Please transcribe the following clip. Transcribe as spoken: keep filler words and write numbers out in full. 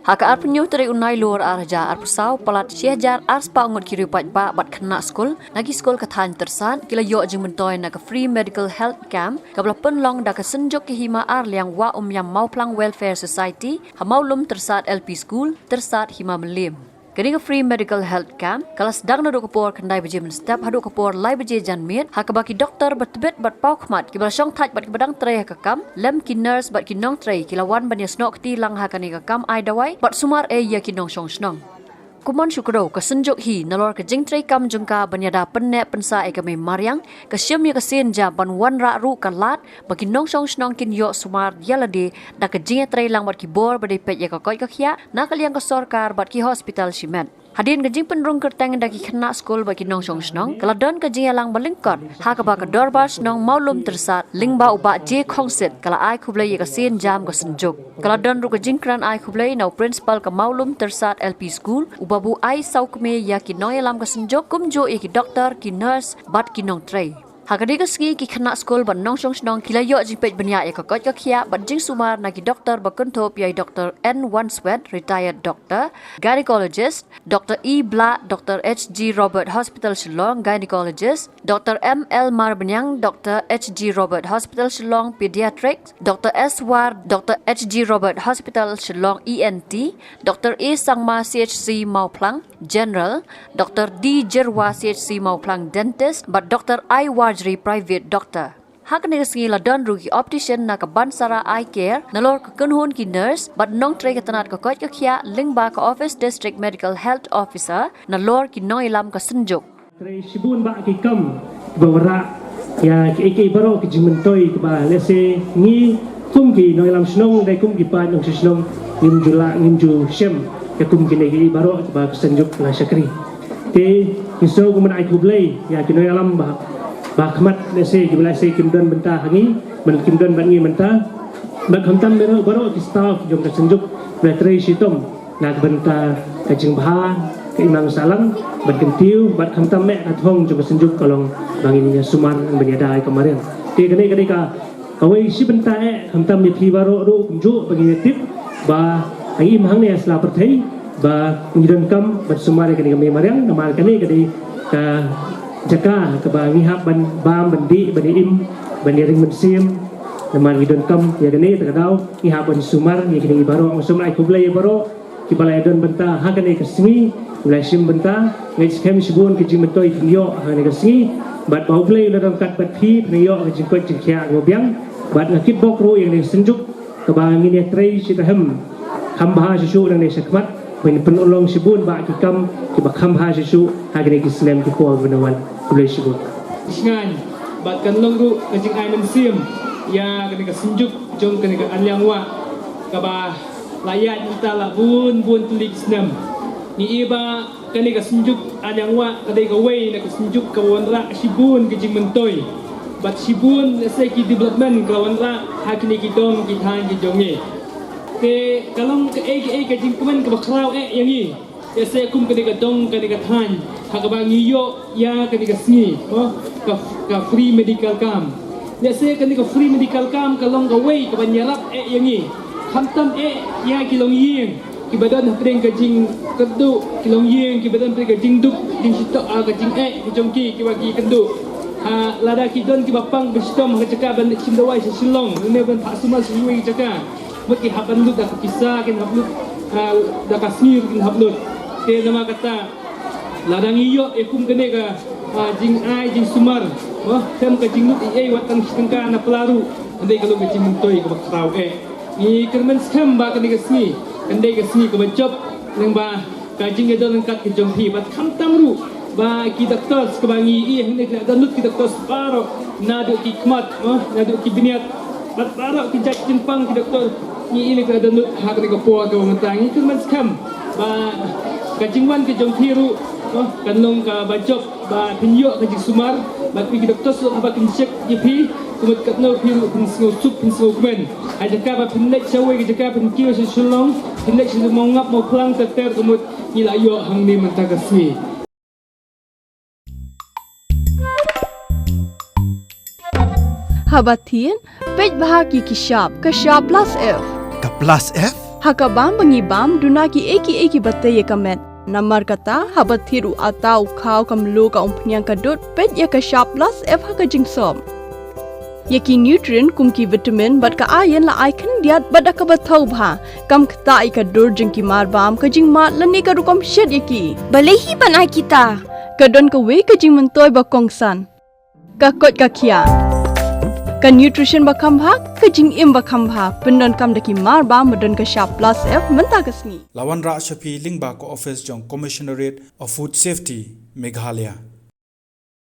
Ha ka arphew tarik u Nailur ar hajar arphew saw, palat shi hajar ar spah ngut ki riewpaidbah bad khynnah skul na ki skul ka thaiñ Tyrsad ki la ïoh jingmyntoi na ka free medical health camp kaba la pynlong da ka Synjuk ki Hima Arliang Wah Umiam Mawphlang Welfare Society ha Mawlum Tyrsad L P School, Tyrsad, Hima Mylliem. Kane ka free medical health camp ka la sdang naduh ka por khyndai baje mynstep haduh ka por lai baje janmiet, ha kaba ki doktor ba tbit bad paw khmat kiba la shongthait bad kiba dang trei ha ka kam lem ki nurse bad ki nongtrei ki la wan ban ïasnoh kti lang ha kane ka kam ai dawai bad sumar ei ïa ki nongshong shnong. Kumon shu kdew, ka Synjuk hi nalor ka jingtrei kam jong ka ban ïada pynneh pynsah ïa ka mei mariang, ka shim ïa ka sienjam ban wanrah ruh ka lad ba ki nongshong shnong kin ïoh sumar ïa lade da ka jingïatrei lang bad ki bor ba dei peit ïa ka koit ka khiah na ka liang ka sorkar bad ki hospital shimet. Hadien ka jingpynrung kyrteng da ki khynnah skul bad ki nongshong shnong, ka la don ka jingïalang ba lyngkot ha kaba ka Dorbar Shnong Mawlum Tyrsad lyngba u Bah J Khongsit ka la ai khublei ïa ka sienjam ka Synjuk. Ka la don ruh ka jingkren ai khublei na u principal ka Mawlum Tyrsad L P School, u Babu Ai Sawkmie, ïa ki nongïalam ka Synjuk, kumjuh ïa ki doktor, ki nurse bad ki nongtrei. Ha kane ka sngi ki khynnah skul bad nongshong shnong ki la ïoh jingpeit bniah ïa ka koit ka khiah bad jingsumar na ki doktor ba kynthup ïa i Doktor N Wanswet, retired doctor, gynecologist, Doktor E Blah, Doktor H G Robert Hospital Shillong, gynecologist, Doktor M L Marbaniang, Doktor H G Robert Hospital Shillong, pediatrics, Doktor S War, Doktor H G Robert Hospital Shillong, E N T, Doktor A Sangma, C H C Mawphlang, general, Doktor D Jyrwa, C H C Mawphlang, dentist, bad Doktor I Warjri, private doctor. Ha kane ka sngi la don ruh ki optician na ka Bansara Eye Care, nalor ka kynhun ki nurse bad nongtrei ka tnat ka koit ka khiah lyngba ka office District Medical Health Officer, nalor ki nongïalam ka Synjuk. Trei shibun bah ki kam ba wanrah ïa kiei kiei baroh ki jingmyntoi kiba lehse ngi kum ki nongïalam shnong, dei kum ki paid nongshong shnong, ngim ju lah, ngim ju shem ïa kum kine kiei baroh kiba ka Synjuk la shakri. Te ngi sngewbha ban ai khublei ïa ki nongïalam ba, ba khmat, lehse kiba lehse kim don bynta ha ngi, ban kim don bad ngi mynta. Bad khamtam baroh, baroh ki staff jong ka Synjuk ba trei shitom na ka bynta ka jingbha, ka imlang sahlang, bad kyntiew, bad khamtam eh ka thong jong ka Synjuk ka long ba ngin ïa sumar ban ïada ïa ka mariang. Te kane ka dei ka kawei shi bynta eh, khamtam ïa phi baroh ruh kumjuh ba ngin ïa tip ba ha im hangne ha sla pyrthei ba ngi donkam ban sumar ïa kane ka mei mariang, namar kane ka dei ka jaka kaba ngi hap ban bam, ban dih, ban ïa im, ban ïa ring mynsiem. Namar ngi donkam ïa kane, te ka daw ngi hap ban sumar ïa kine baroh. Nga sngewbha ai khublei ïa baroh kiba la ïa don bynta ha kane ka sngi, ba la shim bynta. Ngeit skhem shibun ki jingmyntoi phin ïoh ha kane ka sngi. Bad ba U Blei u la don ryngkat bad phi, phin ïoh ka jingkoit jingkhiah kaba biang. Bad nga kitbok ruh ïa kane ka Synjuk kaba ngin ïa trei shitrhem kham bha shisha nangne shakhmat, ban pynlong shibun bah ki kam kiba kham bha shisha ha kine ki snem ki por ban wan. Khublei shibun. Sngewbha bad kan long ruh ka jingai mynsiem ïa kane ka Synjuk jong kane ka Arliang Wah kaba la ïaid mynta la bun bun tylli ki snem. Ngi i ba kane ka Synjuk Arliang Wah ka dei kawei na ka Synjuk ka wanrah shibun ka jingmyntoi bad shibun lehse ki development ka wanrah ha kine ki dong ki thaiñ ki jong ngi. Te ka long kaei kaei ka jingkmen kaba khraw eh ïa ngi. Lehse kum kane ka dong kane ka thaiñ ha kaba ngi ïoh ïa kane ka sngi, mo, ka, ka free medical camp. Lehse kane ka free medical camp ka long kawei kaban ïarap eh ïa ngi. Khamtam eh ïa ki longïing kiba don hapdeng ka jingkyrduh, ki longïing kiba don hapdeng ka jingduk, jingshito, ah, ka jingeh ka jong ki kiba ki kyrduh. Ah, lada ki don kiba pang ba shitom ha ka jaka ban leit shim dawai sha Shillong ne ban phah sumar sha kiwei ki jaka, mut ki hap ban lut da ka pisa, kin hap lut, ah, da ka sngi kin hap lut. Te namar kata, lada ngi ïoh ïa kum kane ka, ah, jingai jingsumar, oh, tem ka jinglut ei ei wat tang shi tyngka na pla ruh, hynrei ka long ka jingmyntoi kaba khraw eh. Ngi kyrmen skhem ba kane ka sngi kan dei ka sngi kaba jop lyngba ka jingïadon ryngkat ka jong phi bad khamtam ruh ba ki doktor kiba ngi ïohi hangne ki la don lut, ki doktor baroh, naduh ki khmat, oh, naduh ki bniat bad baroh ki jait jingpang ki doktor ngi ïohi ki la don lut ha kane ka por kaba mynta. Ngi kyrmen skhem ba ka jingwan ka jong phi ruh, oh, kan long kaba jop ba phin ïoh ka jingsumar bad ki doktor shu haba kin check ïa phi, kumta katno phi ruh phin sngewsuk, phin sngewkmen. Ha jaka ba phin leit sha wei ka jaka, phin kiew sha Shillong, phin leit sha Mawngap, Mawphlang, ter ter, kumta ngi la ïoh hangne mynta ka sngi. Haba thied, peit bha ki khyndiat ka Sha Plus F. Ka Plus F? Ha ka bam ba ngi bam, duna kiei kiei kiba tei ïa ka met. Namar kata, haba thied u atta, u khaw, ka mluh, ka umphniang, ka dud, peit ïa ka Shap Plus F ha ka jingsop. Ïa ki nutrient kum ki vitamin bad ka iron la ai khyndiat bad da kaba thaw bha. Kam ktah ïa ka dur jong ki marbam, ka jingmad lane ka rukom shet ïa ki. Balei hi ban ai kita? Ka don kawei ka jingmyntoi ba kongsan. Ka koit ka khiah. Ka nutrition ba kham bha, ka jingim ba kham bha. Pyndonkam da ki marbam ba don ka Shap Plus F mynta ka sngi. La wanrah sha phi lyngba ka office jong Commissionerate of Food Safety, Meghalaya.